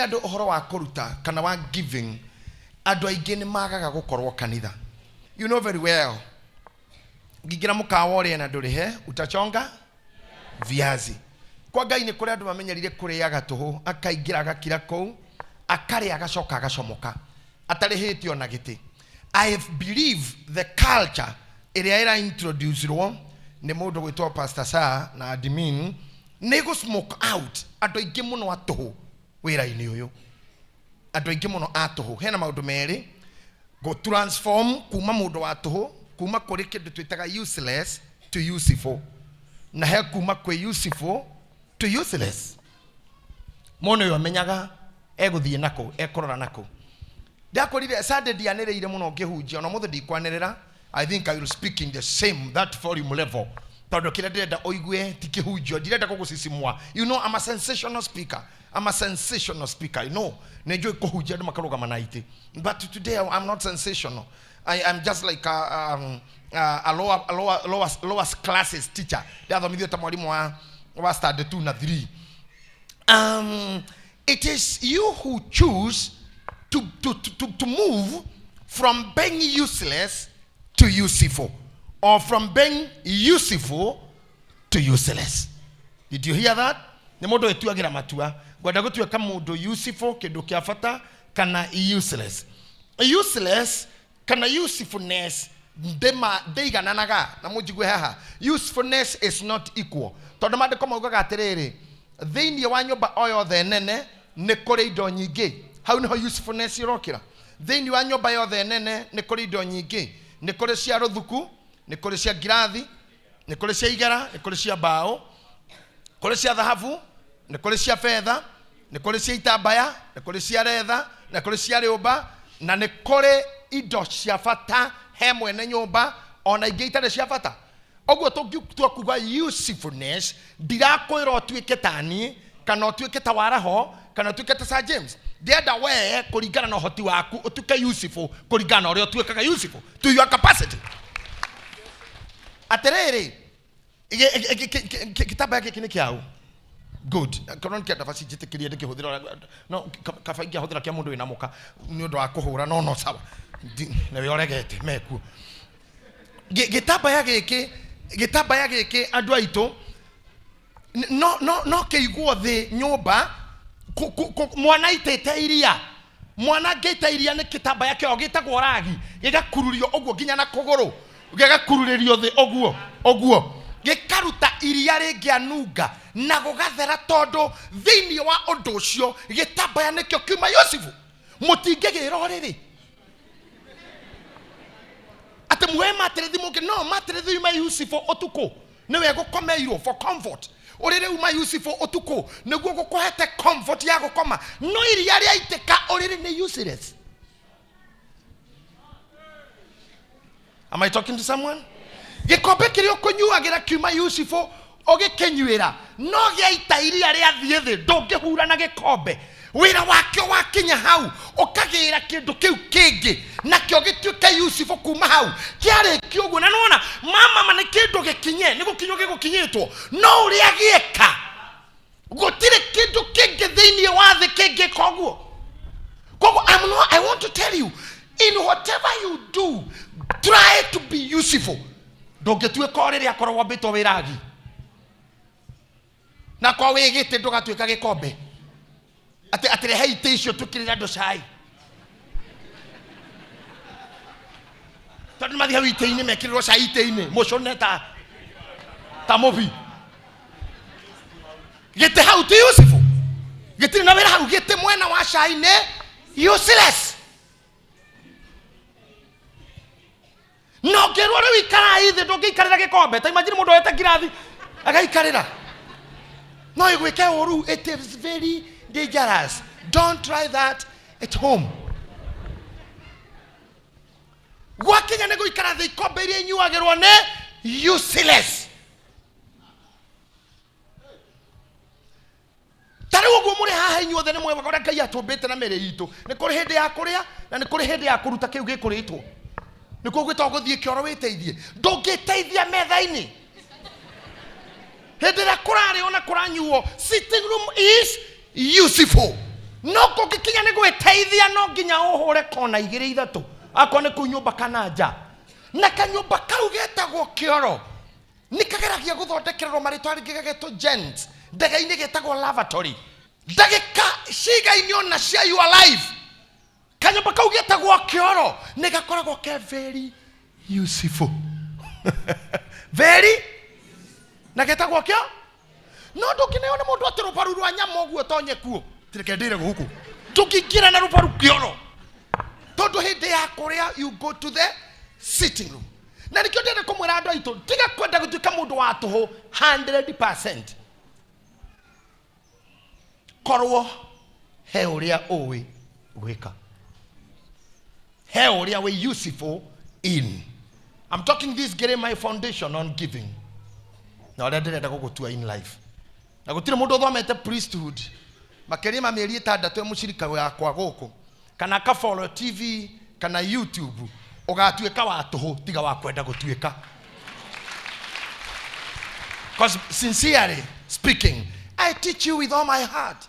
Ũngĩarĩria andũ ũhoro wa kũruta kana wa giving, andũ aingĩ nĩ magaga gũkorwo kanitha. You know very well, ũngĩingĩra mũkawa ũrĩe na ndũrĩhe, utachonga viazi. Kwa Ngai nĩ kũrĩ andũ mamenyerire kũrĩaga tũhũ, akaingĩra agakira kũu, akarĩa agacoka agacomoka atarĩhĩte ona gĩtĩ. I believe the culture ĩrĩa ĩra introduce-rwo nĩ mũndũ gwĩtwo Pastor Saa na admin nĩ gũ smoke out andũ aingĩ mũno a tũhũ wĩra-inĩ ũyũ. Andũ aingĩ mũno a tũhũ. Hena maũndũ merĩ, gũ transform kuma mũndũ wa tũhũ kuma kũrĩ kĩndũ twĩtaga useless to useful, na he kuma kwĩ useful to useless. Mũndũ ũyũ amenyaga egũthiĩ nakũ, ekũrora nakũ. Ndakorire Sunday ndianĩrĩire mũno ngĩhunjia, ona ũmũthĩ ndikwanĩrĩra. I think I will speak in the same that volume level, tondũ kĩrĩa ndĩrenda ũigue ti kĩhunjio, ndirenda gũgũcicimua. You know, I'm a sensational speaker. I'm a sensational speaker. You know, nĩ njũĩ kũhunjia andũ makarũgama na itĩ, but today I'm not sensational. I am just like a lower classes teacher. Ndathomithio ta mwarimũ wa standard 2 na 3. It is you who choose to move from being useless to useful, or from being useful to useless. Did you hear that? Nĩ mũndũ wĩtuagĩra matua. Ngwenda gũtuĩka mũndũ useful, kĩndũ kĩa bata, kana useless. Useless kana usefulness ndĩigananaga na mũnjigue haha. Usefulness is not equal. Tondũ maandĩko maugaga atĩrĩrĩ, thĩinĩ wa nyũmba o yothe nene nĩ kũrĩ indo nyingĩ. Hau nĩho usefulness ĩrokĩra. Thĩinĩ wa nyũmba yothe nene nĩ kũrĩ indo nyingĩ. Nĩ kũrĩ cia rũthuku, nĩ kũrĩ cia ngirathi, nĩ kũrĩ cia igera, nĩ kũrĩ cia mbaũ, kũrĩ cia thahabu, nĩ kũrĩ cia betha, nĩ kũrĩ cia itambaya, nĩ kũrĩ cia retha, nĩ kũrĩ cia rĩũmba, na nĩ kũrĩ indo cia bata he mwene nyũmba, ona ingĩ itarĩ cia bata. Ũguo tũngĩtua kuga usefulness, ndirakwĩra ũtuĩke ta niĩ, kana ũtuĩke ta Waraho, kana ũtuĩke ta Sir James. Ndĩrenda we kũringana na ũhoti waku ũtuĩke useful kũringana na ũrĩa ũtuĩkaga useful to your capacity. Atĩrĩrĩ, gĩtambaya gĩkĩ nĩ kĩaũ? Good. Korwo nĩ kĩa ndabaci njĩtĩkĩrie ndĩkĩhũthĩra, no kaba ingĩahũthĩra kĩa mũndũ wĩna mũka nĩ ũndũ wa kũhũra, no no sawa. Nĩwe ũregete mekuo. Gĩtambaya gĩkĩ, gĩtambaya gĩkĩ andũ aitũ, no, no, no kĩigwo thĩ nyũmba, mwana aitĩte iria, mwana angĩita iria nĩ gĩtambaya kĩao gĩtagwo ragi, gĩgakururio ũguo nginya na kũgũrũ, gĩgakururĩrio thĩ ũguo ũguo, gĩkaruta iria rĩngĩanunga na gũgathera, tondũ thĩinĩ wa ũndũ ũcio gĩtambaya nĩkĩo kiuma Yusufu. Mũtingĩgĩra ũrĩrĩ atĩ muoe matĩrĩthi mũngĩ, no matĩrĩthi yuma Yusufu ũtukũ nĩwe gũkomeirwo for comfort. Ũrĩrĩ uma Yusufu ũtukũ nĩguo gũkũhete comfort ya gũkoma, no iria rĩaitĩka ũrĩrĩ nĩ useless. Am I talking to someone? Gĩkombe kĩrĩa ũkũnyuagĩra kiuma Yusufu ũgĩkĩnyuĩra, no gĩaita iria rĩathiĩ thĩ, ndũngĩhura na gĩkombe. Wĩra wakĩo wakinya hau, ũkagĩra kĩndũ kĩu kĩngĩ, nakĩo gĩtuĩke Yusufu kuma hau. Kĩarĩkia ũguo, na nĩwona mama ma nĩ kĩndũ gĩkinye, nĩ gũkinywo gĩgũkinyĩtwo, no ũrĩa gĩeka gũtirĩ kĩndũ kĩngĩ thĩinĩ wa thĩ kĩngĩka ũguo. Koguo I'm not, I want to tell you, in whatever you do, try to be useful. Ndũngĩtuĩka o rĩrĩa akorwo wambĩtwo wĩragi na kwa wĩ gĩtĩ ndũgatuĩka gĩkombe atĩ atĩrehe itĩ icio twĩkĩrĩre andũ cai, tondũ nĩmathiĩ hau itĩ-inĩ mekĩrĩrwo cai itĩ-inĩ mũcũne ta mũbi. Gĩtĩ hau ti Yusufu, gĩtirĩ na wĩra hau. Gĩtĩ mwena wa cai nĩ useless. No ngĩrwo rĩu ikarai thĩ, ndũngĩikarĩra gĩkombe. Ta imagine mũndũ oete ngirathi agaikarĩra, no ĩgwĩke ũru. It is very dangerous. Don't try that at home. Gwakinya nĩ gũikara thĩ, ikombe iria inyuagĩrwo nĩ useless. Ta rĩu ũguo mũrĩ haha inyuothe nĩ mwega ũrĩa Ngai atũmbĩte na mĩrĩ itũ. Nĩ kũrĩ hĩndĩ ya kũrĩa na nĩ kũrĩ hĩndĩ ya kũruta kĩu gĩkũrĩtwo. Nĩkuo gwĩtagwo gũthiĩ kĩoro wĩteithie. Ndũngĩteithia metha-inĩ hĩndĩ ĩrĩa kũrarĩo na kũranyuo. Sitting room is useful. No kũngĩkinya nĩ gwĩteithia, no nginya ũhũre kona igĩrĩ ithatũ, akorwo nĩ kũu nyũmba kana nja. Na kanyũmba kau getagwo kĩoro nĩ kageragia gũthondekererwo marĩtwa rĩngĩ, gagetwo gent ndege-inĩ, getagwo lavatory. Ndagĩka cigaine ona cia your life, kanyũmba kau getagwo kĩoro nĩ gakoragwo ke very useful, very, na getagwo kĩo. No ndũngĩneo nĩ mũndũ atĩ rũbaru rwa nyama ũguo tonye kuo, tireke ndĩre gũkũ, ndũngĩingĩra na rũbaru kĩoro, tondũ hĩndĩ ya kũrĩa you go to the sitting room. Na nĩkĩo ndĩrenda kũmwĩra andũ aitũ, tiga kwenda gũtuĩka mũndũ wa tũhũ 100%. Korwo he ũrĩa ũĩ gwĩka, he ũrĩa wĩ useful in. I'm talking this getting my foundation on giving na ũrĩa ndĩrenda gũgũtua in life. Na gũtirĩ mũndũ ũthomete priesthood makĩria ma mĩeri 6 ya mũcirika yakwa gũkũ, kana akafollow TV kana YouTube, ũgatuĩka wa tũhũ, tiga wa kwenda gũtuĩka. Because sincerely speaking, I teach you with all my heart.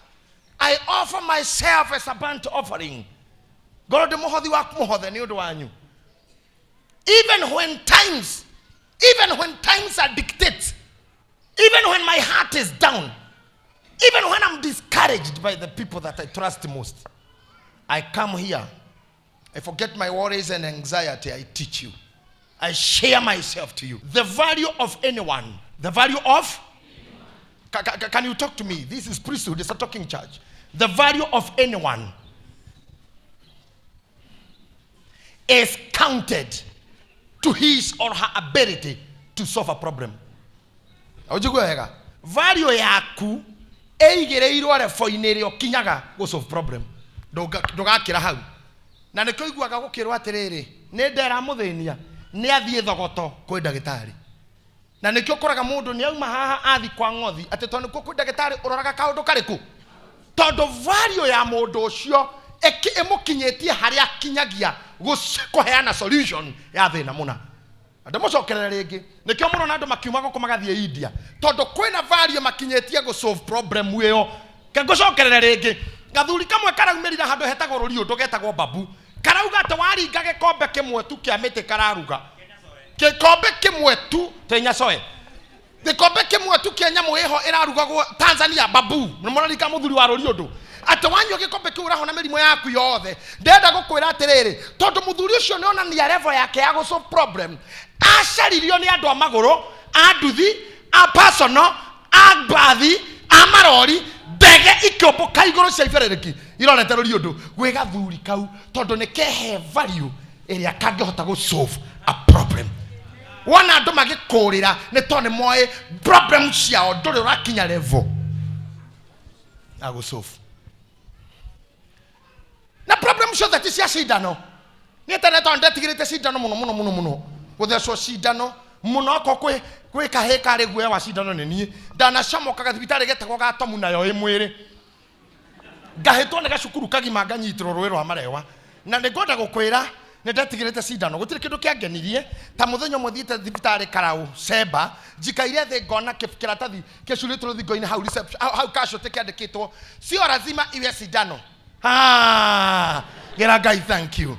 I offer myself as a burnt offering. Ngorwo ndĩ mũhothi wa mũhothe nĩ ũndũ wanyu. Even when times are dictate, even when my heart is down, even when I'm discouraged by the people that I trust most, I come here. I forget my worries and anxiety. I teach you. I share myself to you. The value of anyone, the value of can you talk to me? This is priesthood. It's a talking church. The value of anyone is counted to his or her ability to solve a problem. Ũnjigue wega, value yaku ĩigĩrĩirwo level-inĩ ĩrĩa ũkinyaga gũ solve problem. Ndũgakĩra hau. Na nĩkĩo iguaga gũkĩrwo atĩrĩrĩ, nĩ ndera mũthĩnia nĩ athiĩ thogoto kwĩ ndagĩtarĩ. Na nĩkĩo ũkoraga mũndũ nĩ auma haha athi kwa ng'othi, atĩ tondũ nĩkuo kwĩ ndagĩtarĩ ũroraga kaũndũ karĩkũ, tondũ value ya mũndũ ũcio ĩmũkinyĩtie harĩa akinyagia kũheana solution ya thĩna mũna. Ndĩmũcokerere rĩngĩ, nĩkĩo mũrona andũ makiuma gũkũ magathiĩ India, tondũ kwĩna value makinyĩtie gũ solve problem ĩyo. Ke ngũcokerere rĩngĩ, gathuri kamwe karaumĩrire handũ hetagwo rũriũndũ, getagwo babu, karauga atĩ waringa gĩkombe kĩmwe tu kĩa mĩtĩ kararuga, gĩkombe kĩmwe tu tĩnyacoe, gĩkombe kĩmwe tu kĩa nyamũ ĩho ĩrarugagwo Tanzania. Babu nĩmũrarika mũthuri wa rũriũndũ atĩ wanyua gĩkombe kĩu ũrahona mĩrimũ yaku yothe. Ndĩrenda gũkwĩra atĩrĩrĩ, tondũ mũthuri ũcio nĩ onania level yake ya gũ solve problem, acaririo nĩ andũ a magũrũ, a nduthi, a personal, a mbathi, a marori, ndege ikĩũmbũka igũrũ cia iberereki irorete rũriũndũ gwĩ gathuri kau, tondũ nĩ kehe value ĩrĩa kangĩhota gũ solve a problem. Wona andũ magĩkũrĩra nĩ tondũ nĩ moĩ problem ciao ndũrĩ ũrakinya level ya gũ solve. Na problem ciothe ti cia cindano. Niĩ tene tondũ ndetigĩrĩte cindano mũno mũno mũno mũno, gũthecwo cindano mũno, akorwo kwĩ kahĩ karĩ guoya wa cindano, nĩ niĩ ndanacomokaga thibitarĩ getagwo ga tomu nayo ĩ mwĩrĩ, ngahĩtwo nĩ gacukuru kagima, nganyitĩrwo rũĩ rwa marewa. Na nĩ ngwenda gũkwĩra nĩ ndetigĩrĩte cindano, gũtirĩ kĩndũ kĩangenirie ta mũthenya ũmwe thiĩte thibitarĩ karau cemba, njikaire thĩ, ngona kĩratathi kĩcurĩtwo rũthingo-inĩ hau reception, hau casualty, kĩandĩkĩtwo, "Sio lazima iwe sindano." Ah, gera Ngai thank you,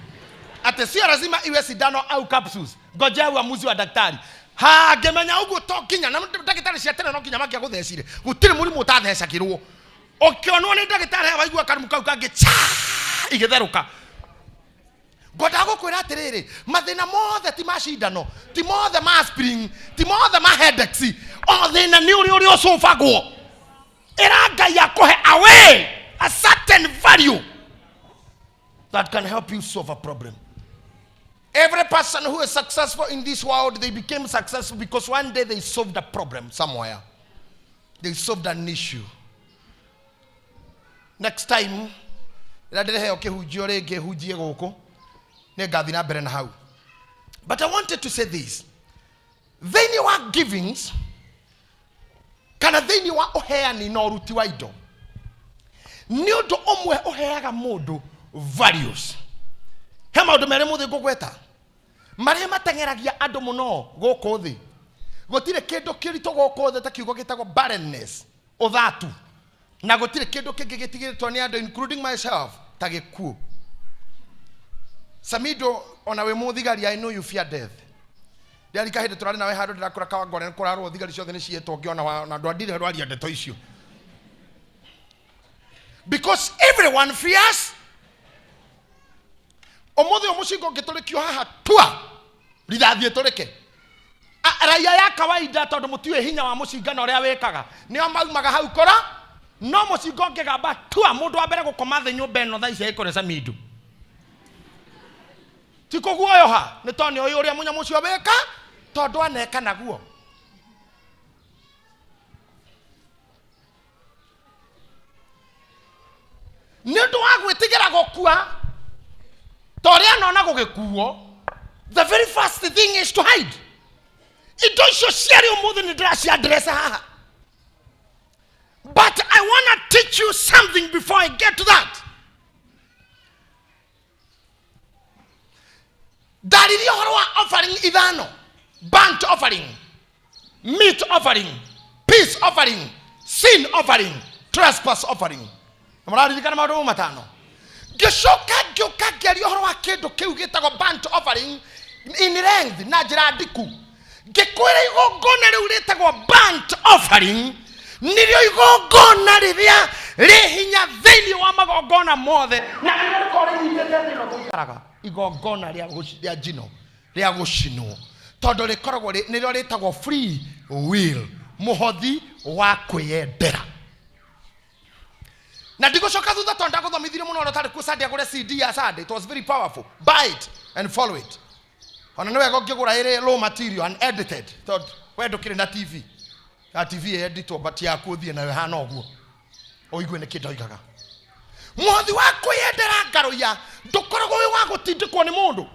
atĩ sio lazima iwe sindano au capsules, ngojea uamuzi wa daktari. Ha, ngĩmenya ũguo to nginya na ndagĩtarĩ cia tene no nginya mangĩagũthecire, gũtirĩ mũrimũ ũtathecagĩrwo. Ũkĩonwo nĩ ndagĩtarĩ waigua karumu kau kangĩ cha igĩtherũka. Ngwendaga gũkwĩra atĩrĩrĩ, mathĩna mothe ti ma cindano, ti mothe ma aspirin, ti mothe ma headaches. O thĩna nĩ ũrĩa ũcũbagwo. Ĩra Ngai akũhe away a certain value that can help you solve a problem. Every person who is successful in this world, they became successful because one day they solved a problem somewhere. They solved an issue. Next time rĩrĩa ndĩreheo kĩhunjio rĩngĩ hunjie gũkũ, nĩ ngathiĩ na mbere na hau. But I wanted to say this: thĩinĩ wa givings kana thĩinĩ wa ũheani na ũruti wa indo, nĩ ũndũ ũmwe ũheaga mũndũ values. He maũndũ merĩ mũthĩ ngũgweta marĩa mateng'eragia andũ mũno gũkũ thĩ. Gũtirĩ kĩndũ kĩritũ gũkũ thĩ ta kiugo gĩtagwo barrenness, ũthatu. Na gũtirĩ kĩndũ kĩngĩ gĩtigĩrĩtwo nĩ andũ, including myself, ta gĩkuũ. Samido, ona wĩ mũthigari, I know you fear death. Ndĩrarika hĩndĩ tũrarĩ nawe handũ ndĩrakũra Kawangware, nĩ kũrarwo thigari ciothe nĩ ciĩtwo ngĩona na ndwandire rwaria ndeto icio, because everyone fears. Ũmũthĩ ũyũ mũcinga ũngĩtũrĩkio haha tua rithathi ĩtũrĩke, raia ya kawaida, tondũ mũtiũĩ hinya wa mũcinga na ũrĩa wĩkaga, nĩo maumaga hau kũra. No mũcinga ũngĩgamba tua, mũndũ wa mbere gũkoma thĩ nyũmba ĩno thaa ici agĩkore Samido. Ti kũguoyoha, nĩ tondũ nĩ ũĩ ũrĩa mũnyamũ ũcio wĩka, tondũ aneka naguo. Nĩ ũndũ wa gwĩtigĩra gũkua ta ũrĩa anona gũgĩkuo, the very first thing is to hide. Indo icio ciarĩ ũmũthĩ nĩ ndĩraciandresa haha, but I wanna teach you something before I get to that. Ndaririe ũhoro wa offering ithano: burnt offering, meat offering, peace offering, sin offering, trespass offering. Na mũraririkana maũndũ mau matano? Ngĩcoka ngĩũka ngĩaria ũhoro wa kĩndũ kĩu gĩtagwo burnt offering in length, na njĩra ndiku. Ngĩkwĩra igongona rĩu rĩtagwo burnt offering nĩrĩo igongona rĩrĩa rĩ hinya thĩinĩ wa magongona mothe, na nĩrĩo rĩkoragwo rĩnyitĩte thĩ ĩno tũikaraga, igongona rĩa njino, rĩa gũcinwo, tondũ rĩkoragwo nĩrĩo rĩtagwo free will, mũhothi wa kwĩyendera. Na ndigũcoka thutha tondũ ndagũthomithirie mũno ũrĩa ũtarĩ kuo Sunday agũre CD ya Sunday. It was very powerful. Buy it and follow it. Ona nĩ wega ũngĩgũra ĩrĩ raw material, unedited, tondũ we ndũkĩrĩ na TV ka TV ĩeditwo, but yaku ũthiĩ nayo ĩhana ũguo, ũigue nĩ kĩ ndoigaga. Mũhothi wa kwĩyendera ngarũiya ndũkoragwo wĩ wa gũtindĩkwo nĩ mũndũ.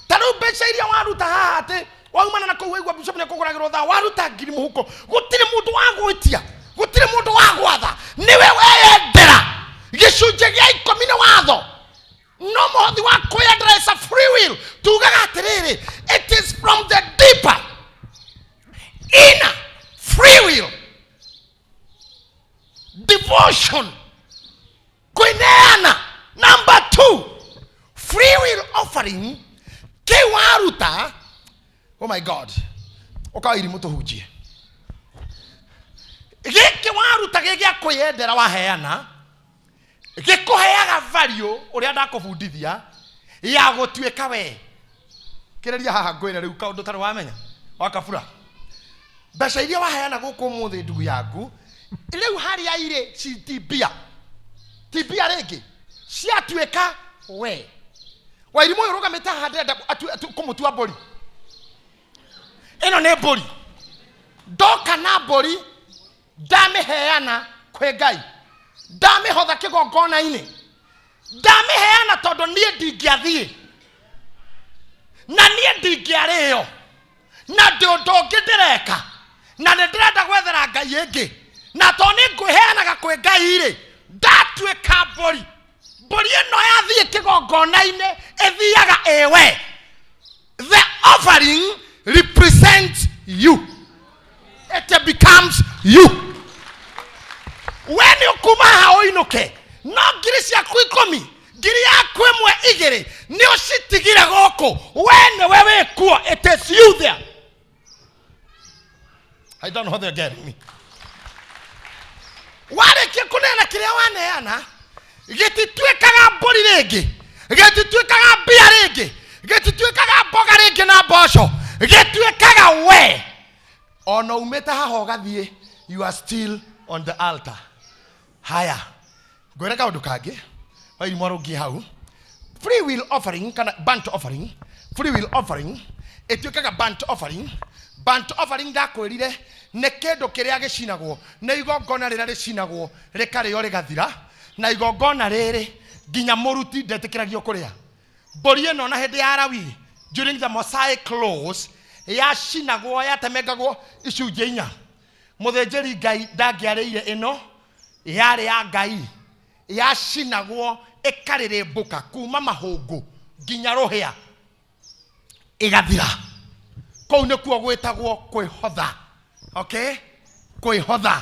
Ta rĩu mbeca iria waruta haha, atĩ waumana na kũu waigua bishop nĩ akũgũragĩrwo thaa, waruta ngiri mũhuko, gũtirĩ mũndũ wa gwĩtia, gũtirĩ mũndũ wa gwatha, nĩwe weyendera. Gĩcunjĩ gĩa ikũmi nĩ watho, no mũhothi wa kwĩyendera is a free will. Tugaga atĩrĩrĩ, it is from the deeper inner free will devotion, kwĩneana. Number two, free will offering kĩ waruta, oh my God, ũkawa irimũ tũhunjie gĩkĩ waruta gĩ gĩa kwĩyendera, waheana, gĩkũheaga value ũrĩa ndakũbundithia ya gũtuĩka we. Kĩrĩria haha ngwĩre rĩu kaũndũ ũtarĩ wamenya wakabura. Mbeca iria waheana gũkũ ũmũthĩ, ndugu yaku, rĩu harĩa irĩ ti mbia, ti mbia rĩngĩ, ciatuĩka we. Wairimũ ũyũ ũrũgamĩte haha ndĩrenda kũmũtua mbũri. Ĩno nĩ mbũri. Ndoka na mbũri, ndamĩheana kwĩ Ngai, ndamĩhotha kĩgongona-inĩ, ndamĩheana tondũ niĩ ndingĩathiĩ na niĩ ndingĩarĩo na ndĩ ũndũ ũngĩ ndĩreka, na nĩ ndĩrenda gwethera Ngai ĩngĩ, na tondũ nĩ ngwĩheanaga kwĩ Ngai rĩ, ndatuĩka mbũri. Mbũri ĩno yathiĩ kĩgongona-inĩ ĩthiaga ĩwe. The offering represents you. It becomes you. We nĩ ũkuma haha ũinũke no ngiri ciaku 10, ngiri yaku ĩmwe, igĩrĩ, nĩ ũcitigire gũkũ. We nĩwe wĩkuo. It is you there. I don't know how they're getting me. Warĩkia kũneana kĩrĩa waneana, gĩtituĩkaga mbũri rĩngĩ, gĩtituĩkaga mbia rĩngĩ, gĩtituĩkaga mboga rĩngĩ na mboco, gĩtuĩkaga we. Ona umĩte haha ũgathiĩ, you are still on the altar. Haya, ngwĩre kaũndũ kangĩ wairimũ arũngiĩ hau. Free will offering kana burnt offering, free will offering ĩtuĩkaga burnt offering. Burnt offering, ndakwĩrire, nĩ kĩndũ kĩrĩa gĩcinagwo, nĩ igongona rĩrĩa rĩcinagwo rĩkarĩo rĩgathira. Na igongona rĩrĩ nginya mũruti ndetĩkĩragio kũrĩa mbũri ĩno. Na hĩndĩ ya Lawi, during the Mosaic laws, yacinagwo, yatemengagwo icunjĩ inya. Mũthĩnjĩri Ngai ndangĩarĩire, ĩno yarĩ ya Ngai. Yacinagwo ĩkarĩrĩmbũka kuma mahũngũ nginya rũhĩa, ĩgathira. Kũu nĩkuo gwĩtagwo kwĩhotha, okay? Kwĩhotha.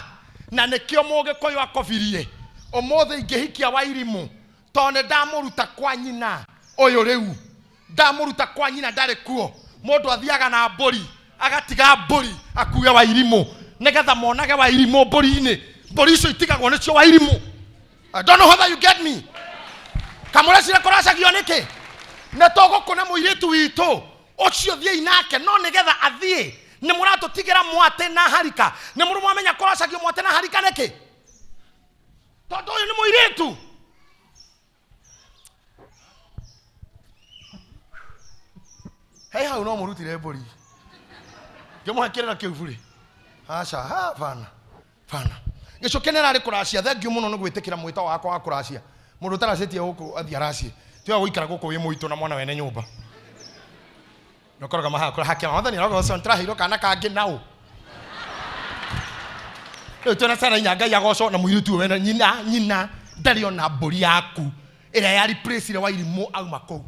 Na nĩkĩo Mũgĩkũyũ akobirie. Ũmũthĩ ingĩhikia Wairimũ, tondũ nĩ ndamũruta kwa nyina ũyũ rĩu, ndamũruta kwa nyina ndarĩ kuo. Mũndũ athiaga na mbũri, agatiga mbũri akue Wairimũ, nĩgetha monage Wairimũ mbũri-inĩ. Mbũri icio itigagwo nĩcio Wairimũ. I don't know whether you get me. Kamũrecire kũracagio nĩkĩ? Nĩ tũgũkũna mũirĩtu witũ ũcio thiĩi nake, no nĩgetha athiĩ nĩ mũratũtigĩra mwatĩ na harika. Nĩ mũrũ mwamenya kũracagio mwatĩ na harika nĩkĩ? Tondũ ũyũ nĩ mũirĩtu. Hei hau no mũrutire mbũri ngĩmũhe kĩrĩra kĩu burĩ. Aca, hapana bana. Gĩcũkĩ nĩ rarĩ kũracia. Thengiũ mũno nĩ gwĩtĩkĩra mwĩto wakwa wa kũracia. Mũndũ ũtaracĩtie gũkũ athiĩ aracie. Tiga gũikara gũkũ wĩ mũitũ na mwana wene nyũmba. Nĩũkoraga mahakũra hake mwathani arogocwo nĩtũraheirwo kana kangĩ naũ. Rĩu twĩna ciana inya Ngai agocwo na mũirĩtu ũyũ wena nyina nyina ndarĩ ona mbũri yaku ĩrĩa ya replace Wairimũ auma kũu.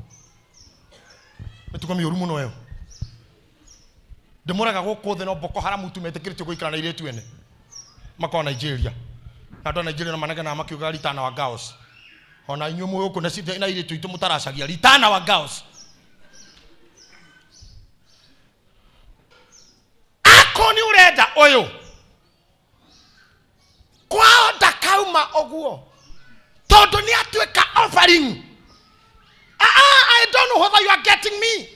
Mĩtugo mĩũru mũno ĩyo. Ndĩmũraga gũkũ thĩ no Boko Haram tu metĩkĩrĩtio gũikara na airĩtu ene. Makoragwo Nigeria. Na andũ a Nigeria no manegenaga makiugaga return our girls. Ona inyuĩ mwĩ gũkũ na airĩtu aitũ mũtaracagia return our girls. Akorwo nĩ ũrenda ũyũ kwao ndakauma ũguo tondũ nĩ atuĩka offering. I don't know whether you are getting me.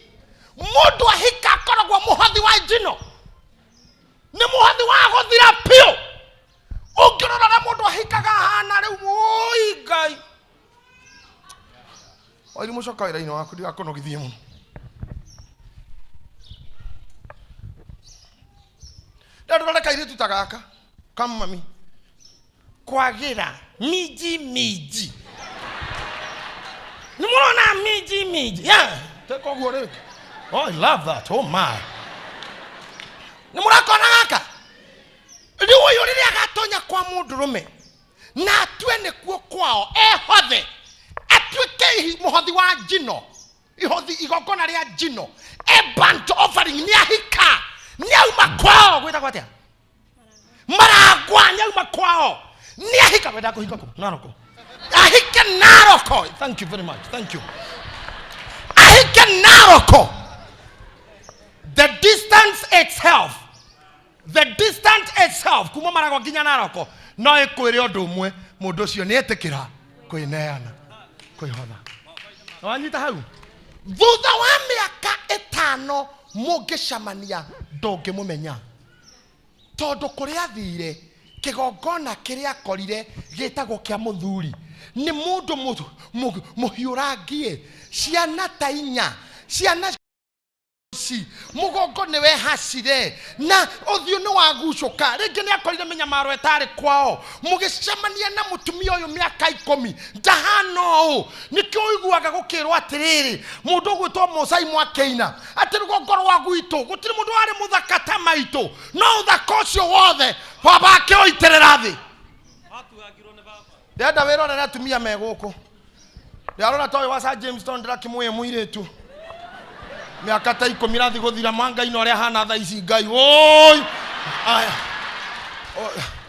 Mũndũ ahika akoragwo mũhothi wa njino, nĩ mũhothi wa gũthira biũ. Ũngĩrora ũrĩa mũndũ ahikaga ahana rĩu, oi Ngai. Oiri mũcoka wĩra-inĩ waku ndigakũnogithie mũno. Ndĩrona kairĩtu ta gaka kamami kwagĩra minji minji, nĩ mũrona minji minji, yeah, teka ũguo rĩngĩ. Oh, I love that. Oh my. Nĩ mũrakona gaka rĩu ũyũ rĩrĩa agatonya kwa mũndũrũme na atue nĩkuo kwao ehothe atuĩke mũhothi wa njino, ihothi igongona rĩa njino, a burnt offering, nĩ ahika, nĩ auma kwao gwĩtagwo atĩa? Maragwa. Nĩ auma kwao, nĩ ahika. Wenda kũhika kũ? Naroko. Ahike Naroko. Thank you very much. Thank you. Ahike Naroko. The distance itself, the distance itself kuma Maragwa nginya Naroko no ĩkwĩre ũndũ ũmwe, mũndũ ũcio nĩ etĩkĩra kwĩneana kwĩhotha. Wanyita hau? Thutha wa mĩaka 5 mũngĩcemania ndũngĩmũmenya, tondũ kũrĩa athire kĩgongona kĩrĩa akorire gĩtagwo kĩa mũthuri nĩ mũndũ mũhiũrangie ciana ta inya, ciana ci mũgongo nĩ wehacire na ũthiũ nĩ wagucũka, rĩngĩ nĩ akorire mĩnyamaro ĩtarĩ kwao. Mũgĩcemania na mũtumia ũyũ mĩaka 10 ndahana ũũ. Nĩkĩo ũiguaga gũkĩrwo atĩrĩrĩ, mũndũ ũgwĩtwo Mũcai Mwakĩina, atĩ rũgongo rwa gwitũ gũtirĩ mũndũ warĩ mũthaka ta maitũ, no ũthaka ũcio wothe baba akĩũitĩrĩra thĩ. Ndĩrenda wĩrorere atumia me gũkũ. Ndĩrarora ta ũyũ wa Sir James tondũ ndĩrakĩmũĩ mũirĩtu mĩaka ta 10 ĩrathiĩ gũthira mwangai na ũrĩa ahana thaa ici. Ngai oi aya.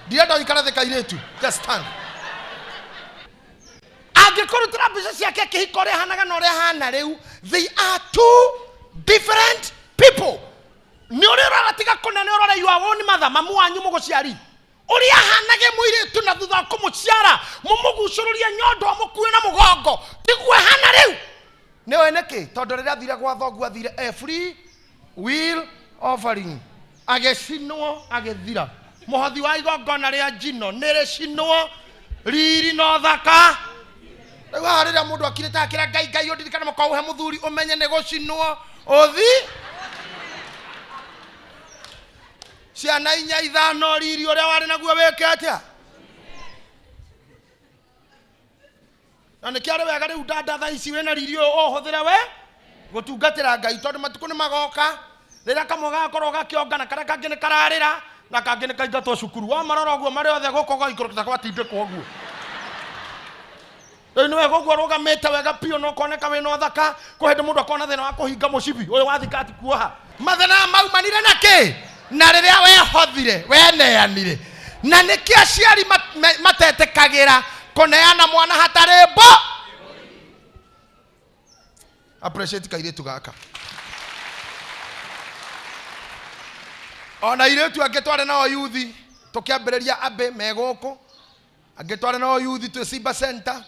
Ndirenda ũikare thĩ kairĩtu, just stand. Angĩkũrutĩra mbica ciake kĩhiko ũrĩa ahanaga na ũrĩa ahana rĩu, they are two different people. Nĩ ũrĩa ũrora tiga kũnene, ũrore your own mother, mamu wanyu mũgũciari ũrĩa ahanage mũirĩtu, na thutha wa kũmũciara mũmũgucũrũrie nyondo amũkue na mũgongo, tiguo ahana rĩu. Nĩ ũĩ nĩkĩ? Tondũ rĩrĩa athire gwa thoguo athire a free will offering, agĩcinwo agĩthira. Mũhothi wa igongona rĩa njino nĩ rĩcinwo riri na ũthaka. Rĩu haha rĩrĩa mũndũ akirĩte akĩra Ngai, Ngai ũndirikane mũkaũhe mũthuri, ũmenye nĩ gũcinwo ũthi ciana inya ithano, riri ũrĩa warĩ naguo wĩke atĩa? Na nĩkĩo arĩ wega rĩu dada thaa ici wĩna riri ũyũ ũhũthĩre we gũtungatĩra Ngai, tondũ matukũ nĩ magoka rĩrĩa kamwe gagakorwo gakĩonga na karĩa kangĩ nĩ kararĩra na kangĩ nĩ kaingatwo cukuru. Wamarora ũguo marĩ othe gũkũ gwaikũrũka gwatindĩkwo ũguo. Rĩu nĩ wega ũguo ũrũgamĩte wega biũ na ũkoneka wĩna ũthaka. Kwĩ hĩndĩ mũndũ akona thĩna wa kũhinga mũcibi ũyũ wa thikati kuoha. Mathĩna maumanire na kĩ? Na rĩrĩa wehothire, weneanire. Na nĩkĩo aciari matetĩkagĩra Kũneana mwana hatarĩ mbo. Appreciate kairĩtu gaka. Ona airĩtu angĩ twarĩ nao yuthi tũkĩambĩrĩria ambĩ me gũkũ, angĩ twarĩ nao yuthi twĩ Simba Center.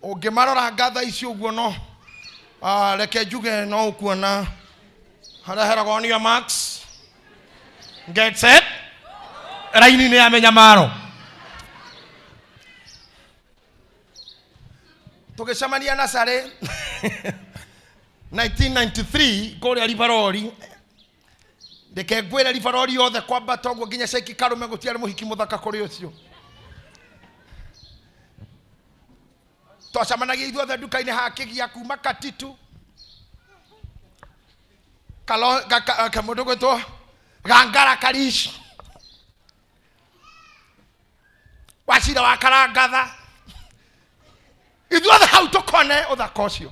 Ũngĩmarora ngatha ici ũguo no reke njuge no ũkuona harĩa heragwo nio max get set raini-inĩ ya mĩnyamaro. Tũgĩcemania na Sarĩ 1993 kũrĩa Rivaroli. Reke ngwĩre Rivaroli yothe kwambata ũguo nginya Sheikh Karume gũtiarĩ mũhiki mũthaka kũrĩ ũcio. Twacemanagia ithuothe nduka-inĩ ha kĩgia kuma Katitu Kalo, ka, ka, ka, mũndũ gwĩtwo Gangara Karish Wachira wa Karangatha, ithuothe hau tũkone ũthaka ũcio.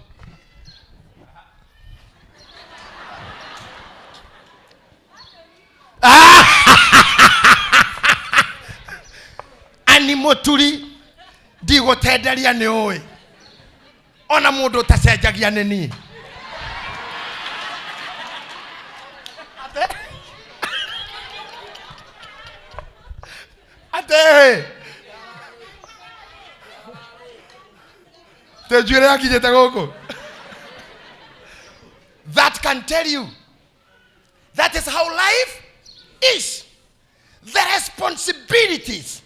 Ani mũturi ndigũtenderia nĩ ũĩ ona mũndũ ũtacenjagia nĩ niĩ. Ate te njuĩrĩ yakinyĩte gũkũ. That can tell you that is how life is. The responsibilities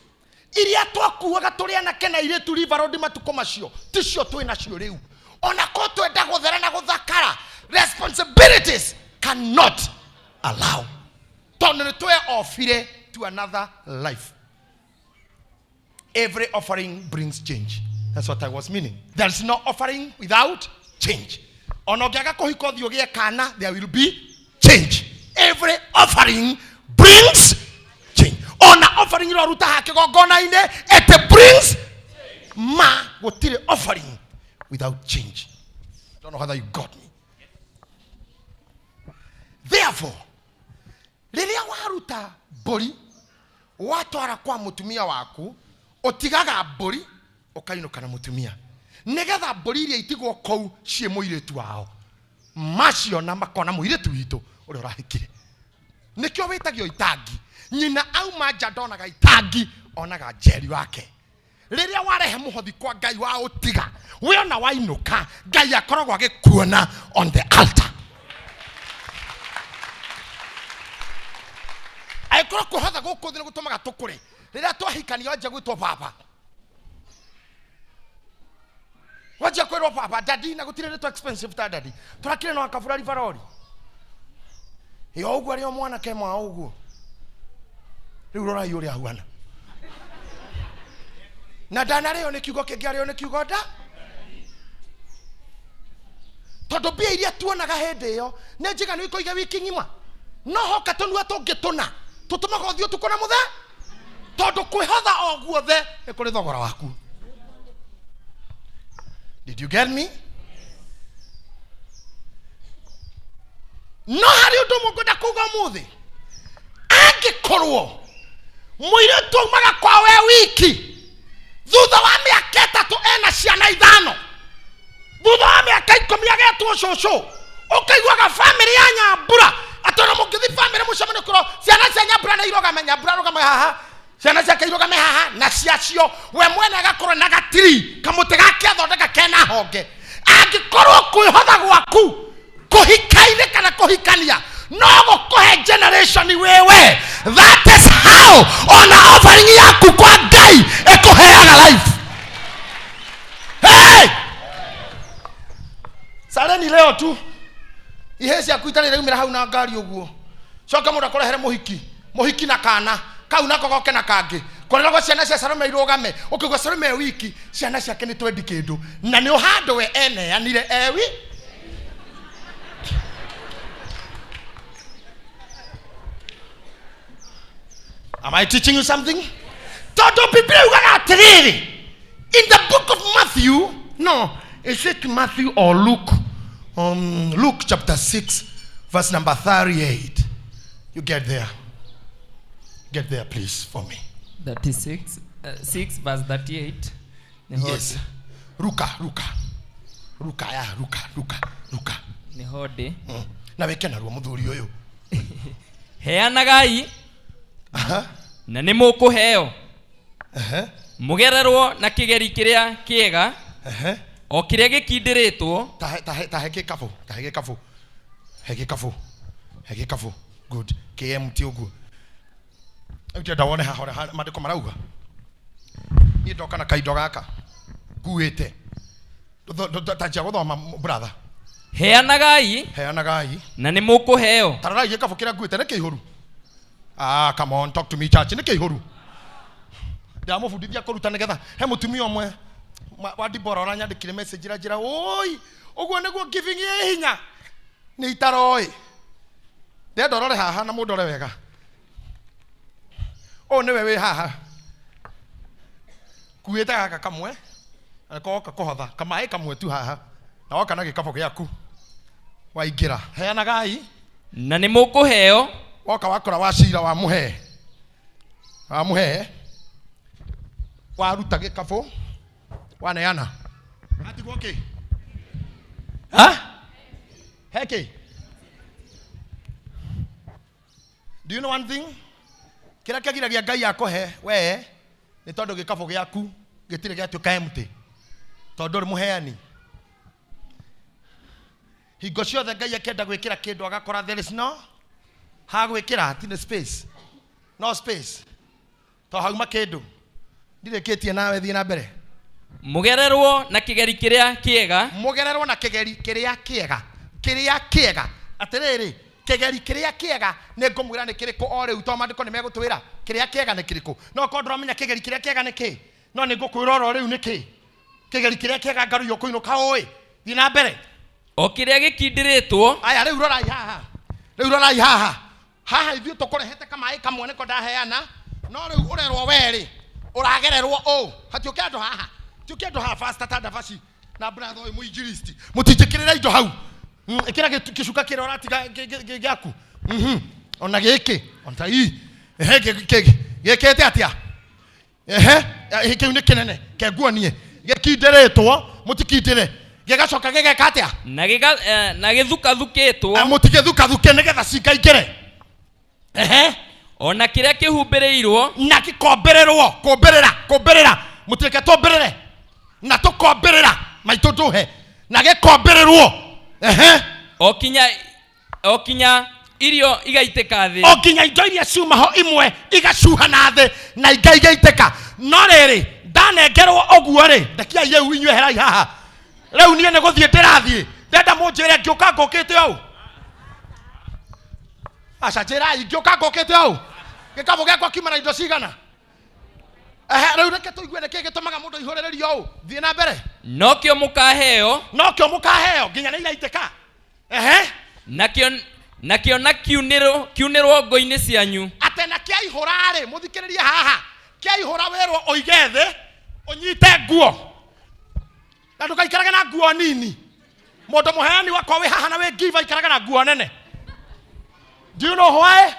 iria twakuaga tũrĩ anake na airĩtu River Road matukũ macio ticio twĩ nacio rĩu. Ona ko twenda gũthera na gũthakara, responsibilities cannot allow, tondũ nĩ tweyofire to another life. Every offering brings change. That's what I was meaning. There is no offering without change. Ona ũngĩaga kũhika ũthiĩ ũgĩe kana, there will be change. Every offering brings change. Ona offering ĩrĩa ũruta haha kĩgongona-inĩ, it brings ma. Gũtirĩ offering without change. I don't know whether you got me. Therefore, rĩrĩa waruta mbũri watwara kwa mũtumia waku, ũtigaga mbũri ũkainũka na mũtumia, nĩgetha mbũri iria itigwo kũu ciĩ mũirĩtu wao maciona makona mũirĩtu witũ ũrĩa ũrahikire. Nĩkĩo wĩtagio itangi. Nyina auma nja ndonaga itangi, onaga njeri wake. Rĩrĩa warehe mũhothi kwa Ngai wa ũtiga, we ona wainũka, Ngai akoragwo agĩkuona on the altar. Angĩkorwo kwĩhotha gũkũ thĩ nĩ gũtũmaga tũkũre, rĩrĩa twahikania wanjia gwĩtwo baba, wanjia kwĩrwo baba, daddy, na gũtirĩ rĩtwa expensive ta daddy. Tũrakire no akabura ribarori yo ũguo arĩ o mwanake mwa ũguo. Rĩu rorai ũrĩa ahuana na ndanarĩo nĩ kiugo kĩngĩ, arĩo nĩ kiugo nda, tondũ mbia iria tuonaga hĩndĩ ĩyo nĩ njiganu ikũiga wiki ng'ima, no hoka tũnua tũngĩ tũna tũtũmaga ũthiĩ ũtukũ na mũthenya, tondũ kwĩhotha o guothe nĩ kũrĩ thogora waku. Did you get me? No harĩ ũndũ ũmwe ngwenda kuga ũmũthĩ, angĩkorwo mũirĩtu aumaga kwa we wiki, thutha wa mĩaka 3 ena ciana 5, thutha wa mĩaka 10 agetwo cũcũ, ũkaiguaga bamĩrĩ ya Nyambura atĩ ona mũngĩthiĩ bamĩrĩ mũcemanio kũrwo ciana cia Nyambura nĩ irũgame, Nyambura arũgame haha, ciana ciake irũgame haha na ciacio, we mwene agakorwo na gatiri kamũtĩ gake athondeka kena honge. Angĩkorwo kwĩhotha gwaku kũhika-inĩ kana kũhikania no gũkũhe generation wewe, that is how ona offering yaku kwa Ngai ĩkũheaga life. Hey! Sareni leo tu ihe ciaku itarĩ iraumĩra hau na ngari ũguo, coka mũndũ akũrehere mũhiki, mũhiki na kana kau nako goke na kangĩ, kũreragwo ciana cia Salome irũgame, ũkĩigua Salome e wiki, ciana ciake nĩ twendi kĩndũ, na nĩ ũhandũ we eneanire ewi. Am I teaching you something? Tondũ Biblia yugaga atĩrĩrĩ, in the book of Matthew, no, is it Matthew or Luke? Luke chapter 6, verse number 38. You get there. Get there, please, for me. 36 6 verse 38 nĩho. Yes, ruka ruka ruka ya ruka ruka ruka. Nĩho ndĩ. Na wĩke narua mũthuri ũyũ. Heanagai na nĩ mũkũheo, mũgererwo na kĩgeri kĩrĩa kĩega, o kĩrĩa gĩkindĩrĩtwo. Tahe tahe tahe gĩkabũ, tahe gĩkabũ, he gĩkabũ, he gĩkabũ. Good, kmt ũguo. Rĩu ndĩrenda wone haha ũrĩa maandĩko marauga. Niĩ ndoka na kaindo gaka nguĩte. Tanjia gũthoma, brother. Heanagai Heanagai na nĩ mũkũheo. Tararai gĩkabũ kĩrĩa nguĩte, nĩ kĩihũru. Ah, come on, talk to me, church. Nĩ kĩihũru. Ndĩramũbundithia kũruta nĩgetha he mũtumia ũmwe wa Dibora ũranyandĩkire message ra njĩra oi ũguo nĩguo giving ĩ hinya nĩ itaroĩ. Ndĩrenda ũrore haha na mũndore wega. Ũyũ nĩwe wĩ haha kuĩte gaka kamwe na koka kũhotha kamaĩ kamwe tu haha na woka na gĩkabũ gĩaku waingĩra. Heanagai na nĩ mũkũheo. Woka wakora wa cira wa mũhe wa mũhe waruta gĩkabũ waneana atigwo kĩ ha he kĩ. Do you know one thing? Kĩrĩa kĩagiragia Ngai akũhe we nĩ tondũ gĩkabũ gĩaku gĩtirĩ gĩatuĩka empty, tondũ ũrĩ mũheani. Hingo ciothe Ngai akĩenda gwĩkĩra kĩndũ agakora there is no ha gwĩkĩra, hatirĩ space, no space, to hauma kĩndũ. Ndirĩkĩtie nawe, thiĩ na mbere. Mũgererwo na kĩgeri kĩrĩa kĩega. Mũgererwo na kĩgeri kĩrĩa kĩega, kĩrĩa kĩega. Atĩrĩrĩ, kĩgeri kĩrĩa kĩega nĩ ngũmwĩra nĩ kĩrĩkũ o rĩu, to maandĩko nĩ megũtwĩra kĩrĩa kĩega nĩ kĩrĩkũ. No korwo ndũramenya kĩgeri kĩrĩa kĩega nĩ kĩ, no nĩ ngũkwĩra oro rĩu nĩ kĩ kĩgeri kĩrĩa kĩega. Ngaruiyo kũinũka ũĩ. Thiĩ na mbere. O kĩrĩa gĩkindĩrĩtwo. Aya, rĩu rorai haha, rĩu rorai haha. Haha ithuĩ tũkũrehete kamaĩ kamwe nĩko ndaheana, no rĩu ũrerwo werĩ ũragererwo ũũ. Hatiũke andũ haha, tiũke andũ haha fasta ta ndabaci na brother ũyũ mũinjilisti. Mũtinjĩkĩrĩra indo hau. Ĩkĩra gĩcuka kĩrĩa ũratiga gĩaku. Ona gĩkĩ ona ii. Ehe, gĩkĩte atĩa? Ehe, kĩu nĩ kĩnene kenguonie gĩkindĩrĩtwo. Mũtikindĩre, gĩgacoka gĩgeka atĩa? Na na gĩthukathukĩtwo. Mũtigĩthukathuke nĩgetha cingaingĩre. Ehe. O na kĩrĩa kĩhumbĩrĩirwo. Na gĩkombĩrĩrwo, kũmbĩrĩra, kũmbĩrĩra. Mũtireke tũmbĩrĩre na tũkombĩrĩra maitũ ndũhe na gĩkombĩrĩrwo. Ehe. O kinya irio igaitĩka thĩ. O nginya indo iria ciuma ho imwe igacuha na thĩ na ingĩ igaitĩka. No rĩrĩ, ndanengerwo ũguo rĩ, ndekiai rĩu inyuĩ herai haha. Rĩu niĩ nĩ gũthiĩ ndĩrathiĩ. Ndenda mũnjĩre ngĩũka ngũkĩte ũũ. Aca, njĩrai ngĩũka ngũkĩte ũũ, gĩkabũ gĩakwa kiuma na indo cigana? Ehe, rĩu reke tũigue nĩkĩ gĩtũmaga mũndũ aihũrĩrĩrio ũũ. Thiĩ na mbere. Nokĩo mũkaheo. Nokĩo mũkaheo nginya nĩ iraitĩka. Ehe. Nakĩo na kiunĩrwo kiunĩrwo ngo-inĩ cianyu. Atĩ na kĩaihũra-rĩ, mũthikĩrĩrie haha, kĩaihũra wĩrwo ũige thĩ ũnyite nguo na ndũgaikarage na nguo nini. Mũndũ mũheani wakwa wĩ haha na wĩ giver, ikaraga na nguo nene. Do you know why?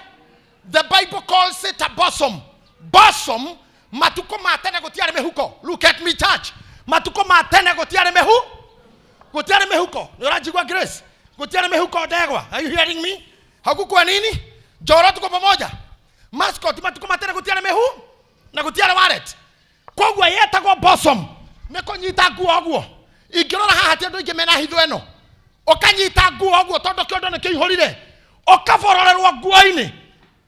The Bible calls it a bosom. Bosom, matukũ ma tene gũtiarĩ mĩhuko. Look at me, church. Matukũ ma tene gũtiarĩ mĩhu gũtiarĩ mĩhuko. Nĩ ũranjigua, Grace? Gũtiarĩ mĩhuko. Ndegwa, are you hearing me? Hakukuwa nini? Njoro, tuko pamoja? Mascot, matukũ ma tene gũtiarĩ mĩhu na gũtiarĩ wallet, koguo yetagwo bosom, nĩ kũnyita nguo ũguo. Ingĩrora haha ti andũ aingĩ mena hitho ĩno. Ũkanyita nguo ũguo tondũ kĩondo nĩ kĩihũrire, ũkabororerwo nguo-inĩ.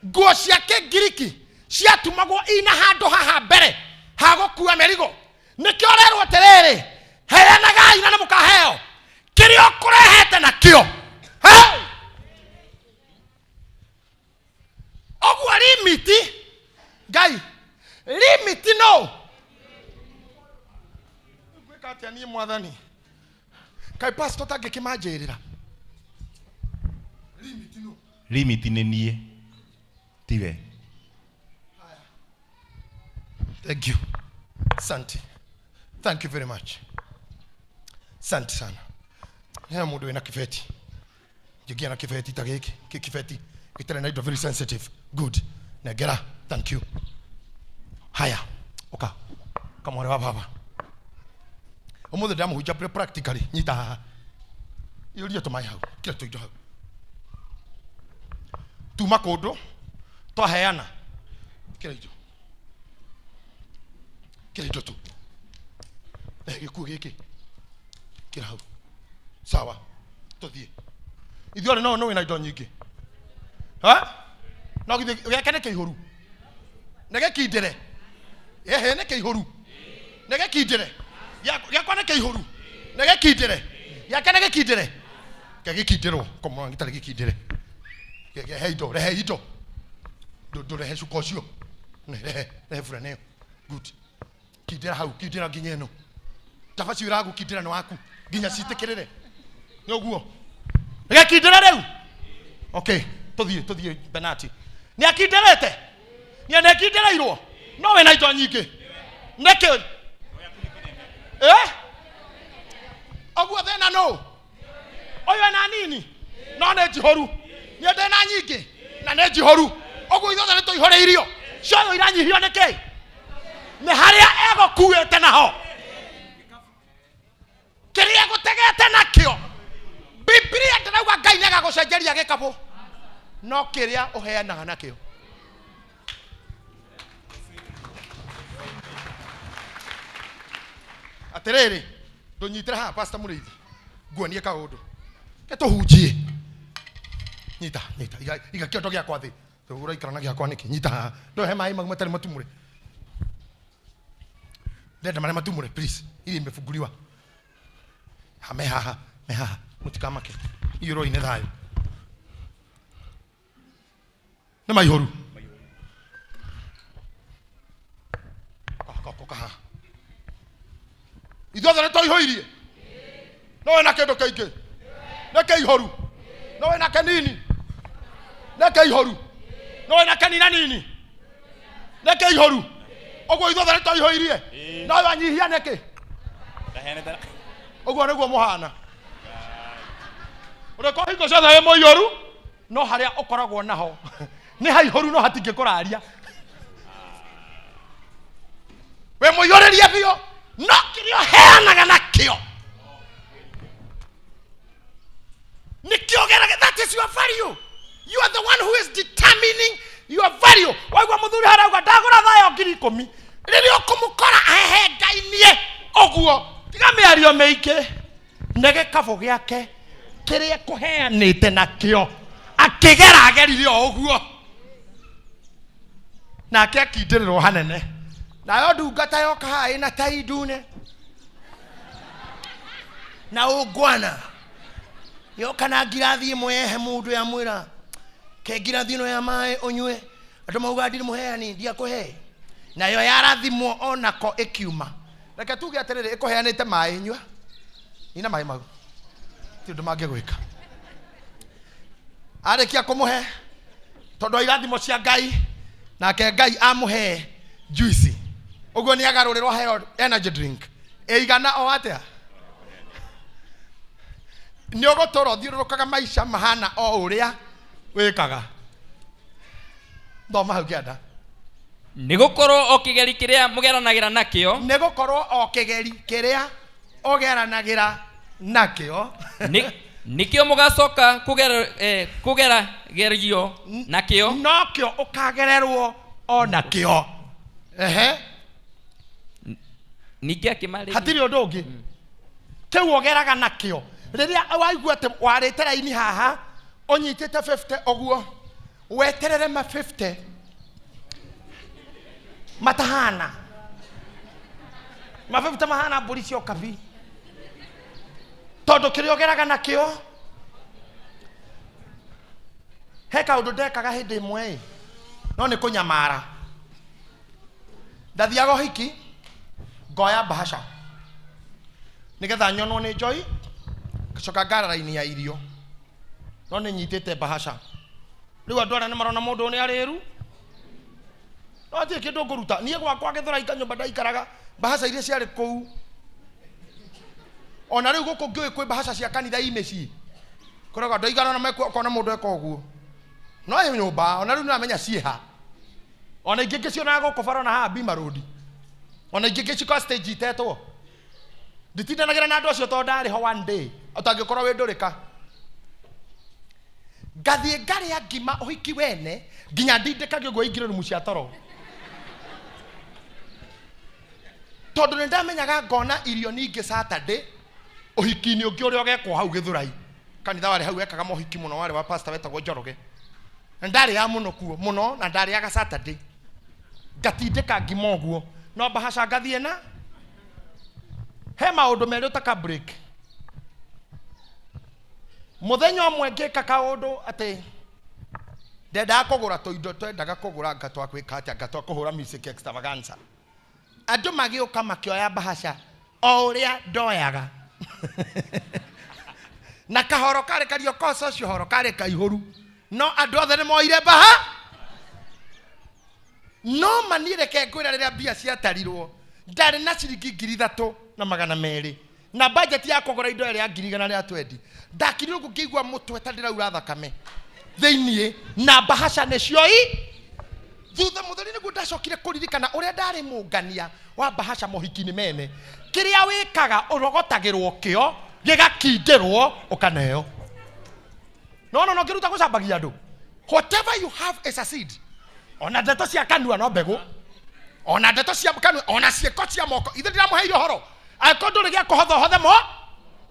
Nguo cia kĩngiriki ciatumagwo ina handũ haha mbere ha gũkua mĩrigo. Nĩkĩo ũrerwo atĩrĩrĩ, heanagai na nĩ mũkaheo kĩrĩa ũkũrehete nakĩo. Hey! Ũguo limit, Ngai, limit no ngwĩka atĩa niĩ mwathani? Kaĩ pastor tangĩkĩmanjĩrĩra limit no? Limit nĩ niĩ, tiwe. Thank you. Asante. Thank you very much. Asante sana. Hena mũndũ wĩna kĩbeti. Njĩngia na kĩbeti ta gĩkĩ, kĩbeti gĩtarĩ na indo, very sensitive. Good. Nengera. Thank you. Haya, ũka kamware wa baba. Ũmũthĩ ndamũhunjia practically. Nyita haha, iyũria tũmaĩ hau, kila tũindo hau. Tuma kũndũ twaheana kila indo, kila indo tu. Gĩkuo gĩkĩ kĩra hau. Sawa, tũthiĩ ithuothe. No wĩna indo nyingĩ. Ha? No githĩ gĩake nĩ kĩihũru, nĩ gĩkindĩre? Ĩhĩ, nĩ kĩihũru, nĩ gĩkindĩre. Gĩakwa nĩ kĩihũru, nĩ gĩkindĩre. Gĩake nĩ gĩkindĩre, ke gĩkindĩrwo komona gĩtarĩ gĩkindĩre. Rehe indo, rehe indo. Ndũrehe cuka ũcio. Rehe, rehe burana ĩyo. Good. Kindĩra hau, kindĩra nginya ĩno. Cabaci ũragũkindĩra nĩ waku nginya citĩkĩrĩre nĩ ũguo gĩkindĩre rĩu. Okay, tũthiĩ, tũthiĩ. Benati nĩ akindĩrĩte, nĩ nĩkindĩrĩirwo, no wĩna indo nyingĩ nĩkĩ? Eh, ũguo thĩna nũ ũyũ ena nini no nĩ njihũru, niĩ ndĩ na nyingĩ na nĩ njihũru. Ũguo ithuothe nĩ tũihũrĩirio. Cio iranyihio nĩkĩ? Nĩ harĩa egũkuĩte naho, kĩrĩa egũtegete nakĩo. Bibilia ndĩrauga Ngai nĩ agagũcenjeria gĩkabũ, no kĩrĩa ũheanaga nakĩo. Atĩrĩrĩ, ndũnyitĩre haha, Pastor Mũrĩithi, nguonie kaũndũ ke tũhunjie. Nyita, nyita, iga, iga kĩondo gĩakwa thĩ. Ũraikara na gĩakwa nĩkĩ? Nyita haha, ndũhe maĩ mau matarĩ matumũre. Ndenda marĩa matumũre, please. Ili imefunguliwa. Ha, me haha, me haha, mũtikamake. Iyũrwo nĩ thayũ, nĩ maihũru. Koka haha. Ithuothe nĩ tũihũirie, no wĩna kĩndũ kĩingĩ nĩ kĩihũru, no wĩna kĩnini nĩ kĩihũru, no wĩna kĩnina nini nĩ kĩihũru. Ũguo ithuothe nĩ tũihũirie, no wanyihia nĩkĩ? Ndaheanĩte. Ũguo nĩguo mũhana ũrĩkorwo hingo ciothe wĩ mũiyũru, no harĩa ũkoragwo naho nĩ haihũru, no hatingĩkũraria. Wĩ mũiyũrĩrie biũ, no kĩrĩa ũheanaga nakĩo nĩkĩo geraga. That is your value. You are the one who is determining your value. Waigua mũthuri harauga ndagũra thayo 10,000, rĩrĩa ũkũmũkora ahehengainie ũguo, tiga mĩario mĩingĩ, nĩ gĩkabũ gĩake kĩrĩa kũheanĩte nakĩo akĩgera agerire o ũguo, nake akindĩrĩrwo hanene. Nayo ndungata yoka haha ĩna tai ndune na ũngwana, yoka na ngirathi ĩmwe yehe mũndũ, yamwĩra, ke ngirathi ĩno ya maĩ ũnyue. Andũ mauga ndirĩ mũheani, ndiakũhe. Nayo yarathimwo onako ĩkiuma. Reke tuge atĩrĩrĩ, ĩkũheanĩte maĩ, nyua, nina maĩ mau, ti ũndũ mangĩgwĩka. Arĩkia kũmũhe, tondũ wa irathimo cia Ngai, nake Ngai amũhe juice ũguo, nĩ agarũrĩrwo heo energy drink ĩigana o atĩa. Nĩ ũgũtũra ũthiũrũrũkaga maica mahana o ũrĩa wĩkaga. Thoma hau kĩanda. Nĩ gũkorwo o kĩgeri kĩrĩa mũgeranagĩra nakĩo, Nĩ gũkorwo o kĩgeri kĩrĩa ũgeranagĩra nakĩo, nĩkĩo mũgacoka kũgeragerio nakĩo. Nokĩo ũkagererwo o nakĩo. Ehe. Ningĩ akĩmarĩria. Hatirĩ ũndũ ũngĩ, kĩu ũgeraga nakĩo. Rĩrĩa waigua atĩ warĩte raini haha ũnyitĩte 50 ũguo, weterere ma 50 matahana ma 50 mahana mbũri cia ũkabi, tondũ kĩrĩa ũgeraga nakĩo. He kaũndũ ndekaga hĩndĩ ĩmwe ĩ, no nĩ kũnyamara. Ndathiaga ũhiki, ngoya bahasha nĩgetha nyonwo nĩ njoi, ngacoka ngara raini ya irio, no nĩ nyitĩte bahasha. Rĩu andũ arĩa nĩ marona mũndũ ũyũ nĩ arĩru, no hatirĩ kĩndũ ngũruta. Niĩ gwakwa Gĩthũraika, nyũmba ndaikaraga, bahasha iria ciarĩ kũu, ona rĩu gũkũ ngĩũĩ kwĩ bahasha cia kanitha i mĩciĩ, kũragwo andũ aigana ona mekwo, ũkona mũndũ eka ũguo, no ĩ nyũmba ona rĩu nĩramenya ciĩha. Ona ingĩ ngĩcionaga gũkũ bara ona haha Bima Road. Ona ingĩ ngĩcikora stage itetwo. Nditindanagĩra na andũ acio tondũ ndarĩ ho one day. Ũtangĩkorwo wĩ ndũrĩka. Ngathiĩ ngarĩa ngima ũhiki wene nginya ndindĩkage ũguo ingĩre rumu cia toro. Tondũ nĩ ndamenyaga ngona irio nyingĩ Saturday ũhiki-inĩ ũngĩ ũrĩa ũgekwo hau Gĩthũrai. Kanitha warĩ hau wekaga mohiki mũno warĩ wa pastor wetagwo Njoroge. Na ndarĩaga mũno kuo mũno na ndarĩaga Saturday. Ngatindĩka ngima ũguo no mbahaca ngathiĩ na he maũndũ merĩ ũtaka break. Mũthenya ũmwe ngĩka kaũndũ atĩ ndendaga kũgũra tũindo twendaga kũgũra ngatwa gwĩka atĩa ngatwa kũhũra music extravaganza. Andũ magĩũka makĩoya mbahaca o ũrĩa ndoyaga. Na kahoro karĩ kario koca ũcio horo karĩ kaihũru no andũ othe nĩ moire mbaha. No maniĩ reke ngwĩra rĩrĩa mbia ciatarirwo ndarĩ na ciringi 3200 na budget ya kũgũra indo ĩrĩa ya 120,000. Ndakirire ũguo ngĩigua mũtwe ta ndĩraura thakame thĩiniĩ na mbahaca nĩcio i thutha mũtheri nĩguo ndacokire kũririkana ũrĩa ndarĩ mũngania wa mbahaca mohiki-inĩ mene. Kĩrĩa wĩkaga ũrogotagĩrwo kĩo gĩgakindĩrwo ũkaneo. No no no ngĩruta gũcambagia andũ. Whatever you have is a seed. Ona ndeto cia kanua no mbegũ. Ona ndeto cia kanua ona ciĩko cia moko. Ithe ndiramũheire ũhoro. Angĩkorwo ndũrĩ gĩa kũhotha ũhothe mo.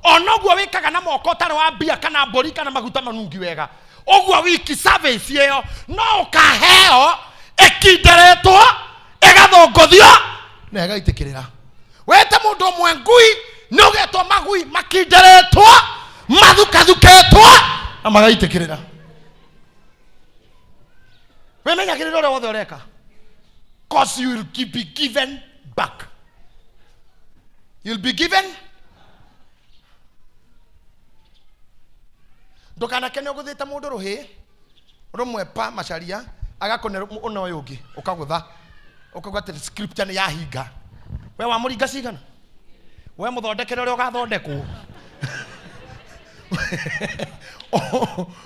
Ona ũguo wĩkaga na moko ũtarĩ wa mbia kana mbũri kana maguta manungi wega. Ũguo wiki service ĩyo no ũkaheo ĩkinderetwo ĩgathũngũthio na ĩgaitĩkĩrĩra. Wĩte mũndũ ũmwe ngui nĩ ũgetwo magui makinderetwo mathukathukĩtwo na magaitĩkĩrĩra. Wĩmenyagĩrĩre ũrĩa wothe ũreka, cause you will be given back. You'll be given. Ndũkanakene ũgũthĩte mũndũ rũhĩ rũmwe pa macaria agakũne ũna ũyũ ũngĩ ũkagũtha ũkauga atĩ scripture nĩ yahinga. We wamũringa cigana? We mũthondekere ũrĩa ũgathondekwo.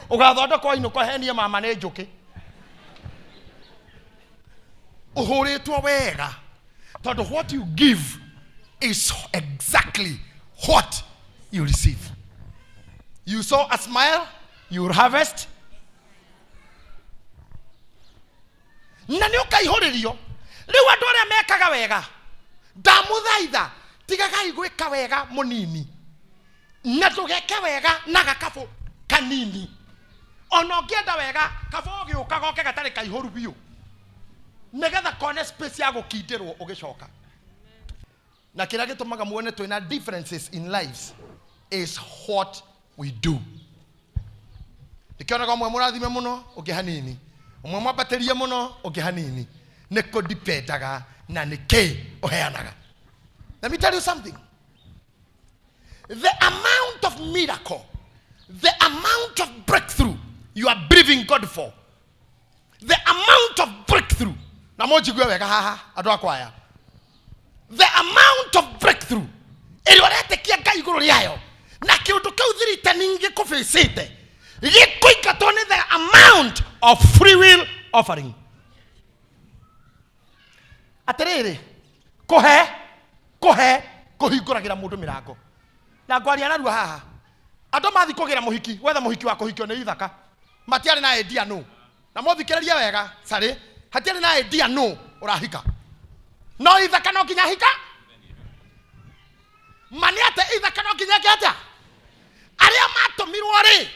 Ũgathondekwo inũka henie mama nĩ njũkĩ. Ũhũrĩtwo wega tondũ what you give is exactly what you receive. You sow a smile, you will harvest. Na nĩ ũkaihũrĩrio. Rĩu andũ arĩa mekaga wega, ndamũthaitha, tigagai gwĩka wega mũnini na ndũgeke wega na gakabũ kanini. Ona ũngĩenda wega, kaba ũgĩũka goke gatarĩ kaihũru biũ nĩgetha kone space ya gũkindĩrwo ũgĩcoka. Na kĩrĩa gĩtũmaga muone twĩna differences in lives is what we do. Ndĩkĩonaga ũmwe mũrathime mũno ũngĩ hanini, ũmwe mwambatĩrie mũno ũngĩ hanini. Nĩ kũdipendaga na nĩ kĩ ũheanaga. Let me tell you something. The amount of miracle, the amount of breakthrough you are believing God for, the amount of breakthrough, na mũnjigue wega haha andũ akwa aya, the amount of breakthrough ĩrĩa ũretĩkia Ngai igũrũ rĩayo na kĩũndũ kĩu threatening gĩkũbĩcĩte gĩkũingatwo nĩ the amount of free will offering. Atĩrĩrĩ, kũhe kũhe kũhingũragĩra mũndũ mĩrango. Na ngwaria narua haha, andũ mathiĩ kũgĩra mũhiki, gwetha mũhiki wa kũhikio nĩ ithaka, matiarĩ na idea nũ. Na mũthikĩrĩrie wega, carĩ, hatiarĩ na idea nũ ũrahika. No ithaka no nginya hika. Ma nĩ atĩ ithaka no nginya eke atĩa? Arĩa matũmirwo rĩ,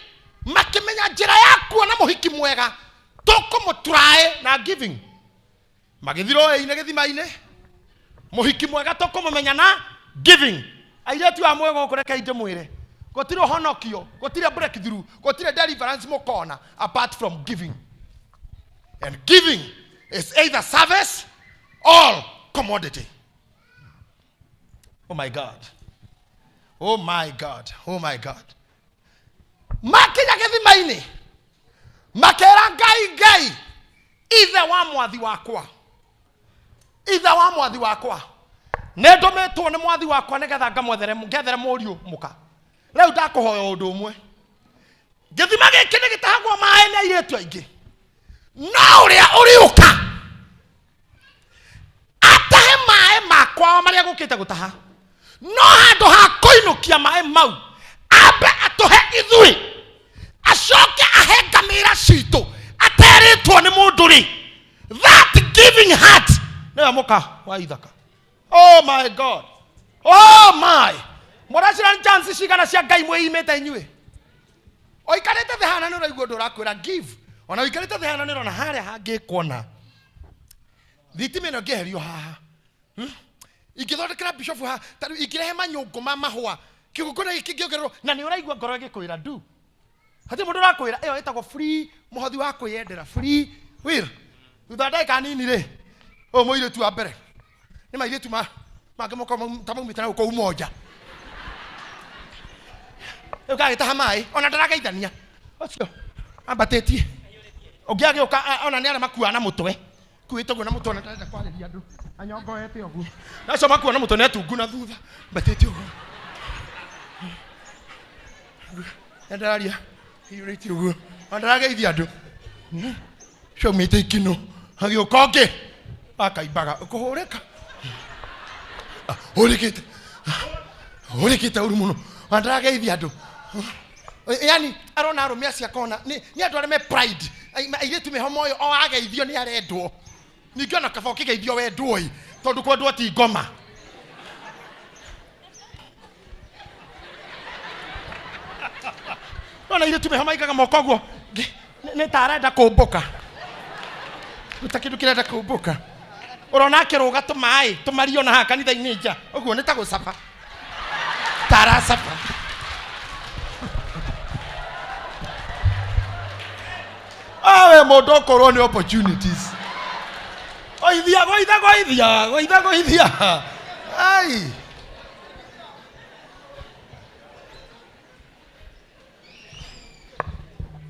makĩmenya njĩra ya kuona mũhiki mwega, tũkũmũtry na giving. Magĩthiĩ rũĩ-inĩ gĩthima-inĩ, mũhiki mwega tũkũmũmenya na giving. Airĩtu aya mwĩ gũkũ rekei ndĩmwĩre, gũtirĩ ũhonokio, gũtirĩ breakthrough, gũtirĩ deliverance mũkona apart from giving. And giving is either service or commodity. Oh my God. Oh my God. Oh my God. Makinya gĩthima-inĩ, makera Ngai, Ngai, ithe wa mwathi wakwa, ithe wa mwathi wakwa, nĩ ndũmĩtwo nĩ mwathi wakwa nĩgetha ngamwethere, ngethere mũriũ mũka. Rĩu ndakũhoya ũndũ ũmwe, gĩthima gĩkĩ nĩ gĩtahagwo maĩ nĩ airĩtu aingĩ, no ũrĩa ũrĩũka O marĩa gũkĩte gũtaha, no handũ ha kũinũkia maĩ mau, ambe atũhe ithuĩ, acoke ahe ngamĩra citũ aterĩtwo nĩ mũndũ rĩ. That giving heart nĩwe mũka wa ithaka. Oh my God, oh my! Mũracira chance cigana cia Ngai mwĩimĩte inyuĩ? Ũikarĩte thĩ hana nĩ ũraigua ũndũ ũrakwĩra give, ona ũikarĩte thĩ hana nĩ ũrona harĩa hangĩkuona thitima ĩno ĩngĩeherio haha, Ingĩthondekera bishop haha, ta rĩu ingĩrehe manyũngũ ma mahũa, kĩgongona gĩkĩ kĩngĩongererwo, na nĩ ũraigua ngoro ĩgĩkwĩra ndu. Hatirĩ mũndũ ũrakwĩra. Ĩyo ĩtagwo free, mũhothi wa kwĩyendera, free will. Thutha wa ndagĩka nini rĩ, ũyũ mũirĩtu wa mbere nĩ mairĩtu mangĩ moka ta maumĩte na gũkũ Umoja, rĩu gagĩtaha maĩ, ona ndarageithania. Ũcio ambatĩtie ũngĩ agĩũka, ona nĩ arĩa makuaga na mũtwe, kuĩte ũguo na mũtwe, ona ndarenda kwarĩria andũ, anyongoete ũguo. Na acio makua na mũtwe nĩ atungu na thutha, ambatĩtie ũguo, ndararia hiũrĩtie ũguo, ona ndarageithia andũ. Ũcio aumĩte ikinũ, agĩũka ũngĩ akaimbaga kũhũrĩka, hũrĩkĩte, hũrĩkĩte ũru mũno, ona ndarageithia andũ. Yani arona arũme acio akona nĩ andũ arĩa me pride. Airĩtu meho moyo o ageithio nĩ arendwo. Ningĩ ona kaba ũkĩgeithio wendwo ĩ, tondũ kwendwo ti ngoma. Nona airĩtu meho maigaga moko ũguo, nĩ ta arenda kũmbũka, ta kĩndũ kĩrenda kũmbũka. Ũrona akĩrũga tũmaĩ tũmario na haha kanitha-inĩ nja ũguo, nĩ ta gũcaba, ta aracaba. Awe mũndũ ũkorwo nĩ opportunities. Goithia, goitha, goithia, goitha, goithia. Ai,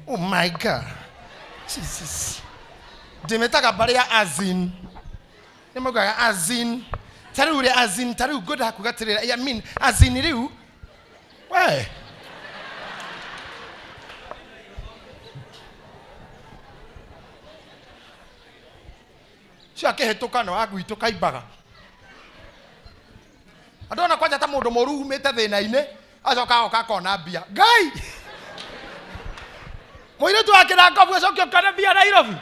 oh my God, Jesus! Ndĩmĩtaga mbarĩ ya azin, nĩ maugaga azin. Ta rĩu rĩ, azin, ta rĩu ngwenda kuga atĩrĩrĩ, I mean, azin rĩu we cio akĩhĩtũka no wa gwitũ kaimbaga andũ ona kwanja ta mũndũ mũru umĩte thĩna-inĩ, acoka agoka akona mbia. Ngai, mũirĩtu wa kĩrangobu acoke ũkone mbia Nairobi.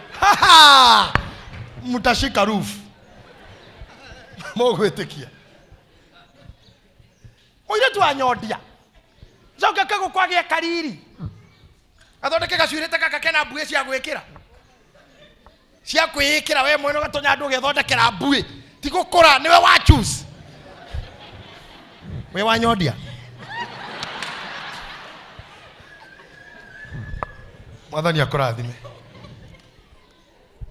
Mtashika roof, mũgwĩtĩkia. Mũirĩtu wa nyondia coke kagũkũ agĩe kariri, athondeke gacuĩrĩ ta gaka kena mbuĩ cia gwĩkĩra, cia kwĩĩkĩra we mwene, ũgatonya andũ ũgethondekera mbuĩ. Ti gũkũra, nĩwe wa choose. We wa nyondia, Mwathani akũrathime.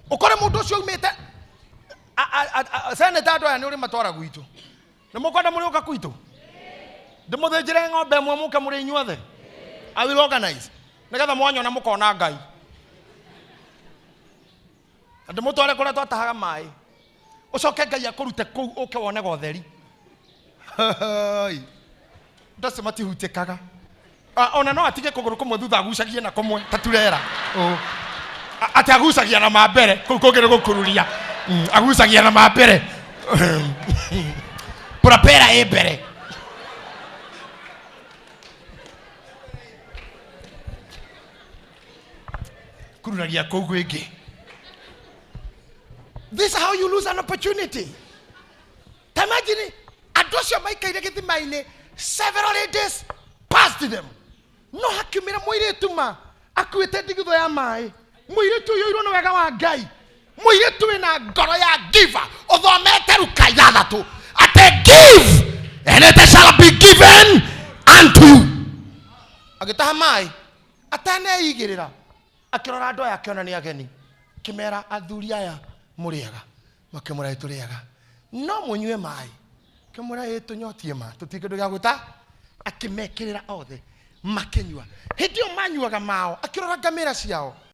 Ũkore mũndũ ũcio aumĩte seneta, andũ aya nĩ ũrĩ matwara gwitũ, nĩ mũkwenda mũrĩũka gwitũ, ndĩmũthĩnjĩre ng'ombe ĩmwe, mũke mũrĩ inyuothe. I will organize nĩgetha mwanyona mũkona Ngai, na ndĩmũtware kũrĩa twatahaga maĩ, ũcoke Ngai akũrute kũu, ũke wone gotheri. Andũ acio matihutĩkaga. Ona no atige kũgũrũ kũmwe thutha, agucagie na kũmwe ta turera ũũ. Atĩ agucagia na ma mbere, kũu kũngĩ nĩ gũkururia. Agucagia na ma mbere, propera ĩ mbere. Kururagia kũu kwĩngĩ. This is how you lose an opportunity. Ta imagine andũ acio maikaire gĩthima-inĩ, several days past them, no hakiumĩra mũirĩtu ma akuĩte ndigithũ ya maĩ, mũirĩtu ũiyũirwo nĩ wega wa Ngai, mũirĩtu wĩna ngoro ya giver, ũthomete Ruka 6 atĩ give and it shall be given unto you. Agĩtaha maĩ ataneigĩrĩra, akĩrora andũ aya, akĩona nĩ ageni, kĩmera, athuri aya, mũrĩega? Makĩmwĩra, ĩ tũrĩega, no mũnyue maĩ? Kĩmwĩra, ĩ tũnyotie ma tũtirĩ kĩndũ gĩa gwĩta. Akĩmekĩrĩra othe, makĩnyua. Hĩndĩ ĩyo manyuaga mao, akĩrora ngamĩra ciao.